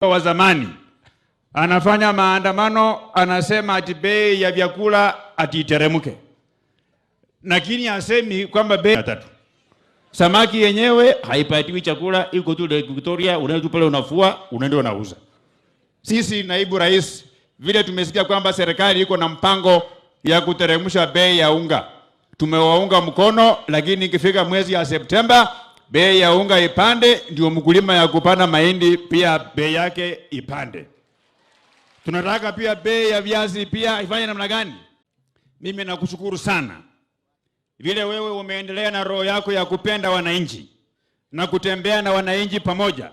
Wa zamani anafanya maandamano, anasema ati bei ya vyakula ati iteremke, lakini hasemi kwamba bei tatu. Samaki yenyewe haipatiwi chakula, iko tu Lake Victoria, unaenda tu pale unafua, unaenda unauza. Sisi naibu rais, vile tumesikia kwamba serikali iko na mpango ya kuteremsha bei ya unga, tumewaunga mkono, lakini ikifika mwezi ya Septemba bei ya unga ipande, ndio mkulima ya kupanda mahindi pia bei yake ipande. Tunataka pia bei ya viazi pia ifanye namna gani? Mimi nakushukuru sana vile wewe umeendelea na roho yako ya kupenda wananchi na kutembea na wananchi pamoja.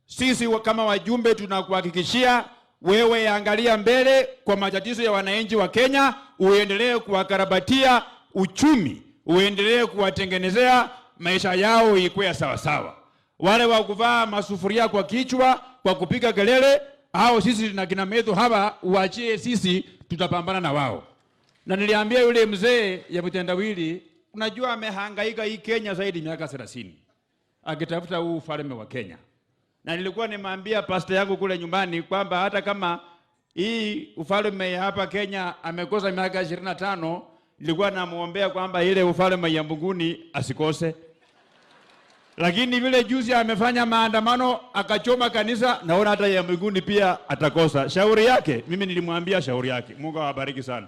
Sisi kama wajumbe tunakuhakikishia wewe, angalia mbele kwa matatizo ya wananchi wa Kenya, uendelee kuwakarabatia uchumi, uendelee kuwatengenezea maisha yao ikuwe sawa sawa. Wale wa kuvaa masufuria kwa kichwa kwa kupiga kelele, hao sisi na kina Methu hawa uachie sisi, tutapambana na wao. Na niliambia yule mzee ya mtendawili, unajua amehangaika hii Kenya zaidi miaka 30 akitafuta huu ufalme wa Kenya. Na nilikuwa nimeambia pasta yangu kule nyumbani kwamba hata kama hii ufalme ya hapa Kenya amekosa miaka 25, nilikuwa namuombea kwamba ile ufalme ya mbinguni asikose. Lakini vile juzi amefanya maandamano akachoma kanisa, naona hata ya mbinguni pia atakosa. Shauri yake, mimi nilimwambia shauri yake. Mungu awabariki sana.